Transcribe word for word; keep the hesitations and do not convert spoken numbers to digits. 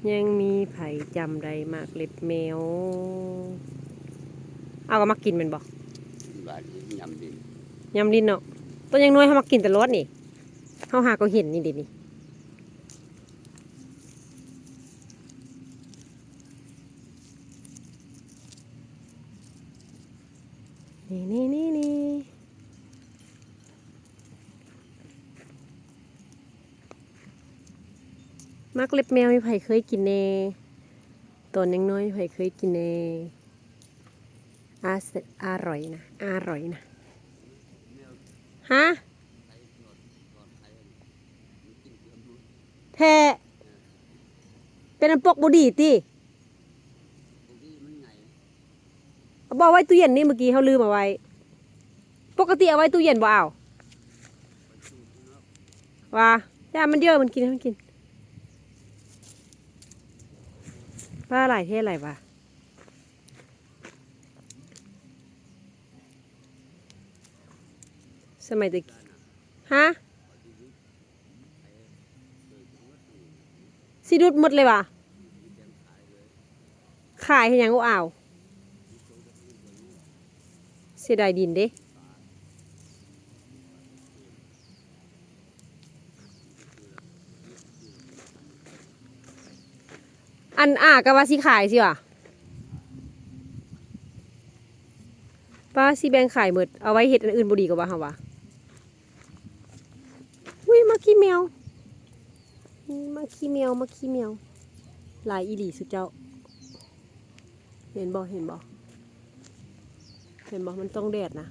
ยังมีไผจำได้หมากเล็บแมว เอาก็มักกินแม่นบ่ บาดนี้ยำดิน ยำดินเนาะ ตอนยังน้อยเฮามักกินตลอดนี่ เฮาหาก็เห็นนี่เด้นี่ นี่ นี่ นี่ นี่ หมากเล็บแมวมีไผเคยกินแน่ ตอนยังน้อยมีไผเคยกินแน่ อา อร่อยนะ อร่อยนะ ฮะ แท้ เป็นอันปกบ่ดีติ เอาบ่เอาไว้ตู้เย็นนี่ เมื่อกี้เฮาลืมเอาไว้ ปกติเอาไว้ตู้เย็นบ่เอา ว่า ย่ามันเยอะ มันกิน ให้มันกิน ปลาหลายแท้หลายวะ สมัยตะกี้ ฮะ สิดุดหมดเลยวะ ขายให้หยัง อ้าว เสียดายดินเด้ อันอ้าก็ว่าสิขายสิวะ ป้าสิแบ่งขายหมด เอาไว้เฮ็ดอันอื่นบ่ดีกว่าบ่เฮาวะ อุ้ย หมากขี้แมว นี่หมากขี้แมว หมากขี้แมว หลายอีหลีสุดเจ้า เห็นบ่ เห็นบ่ เห็นบ่ มันต้องแดดนะ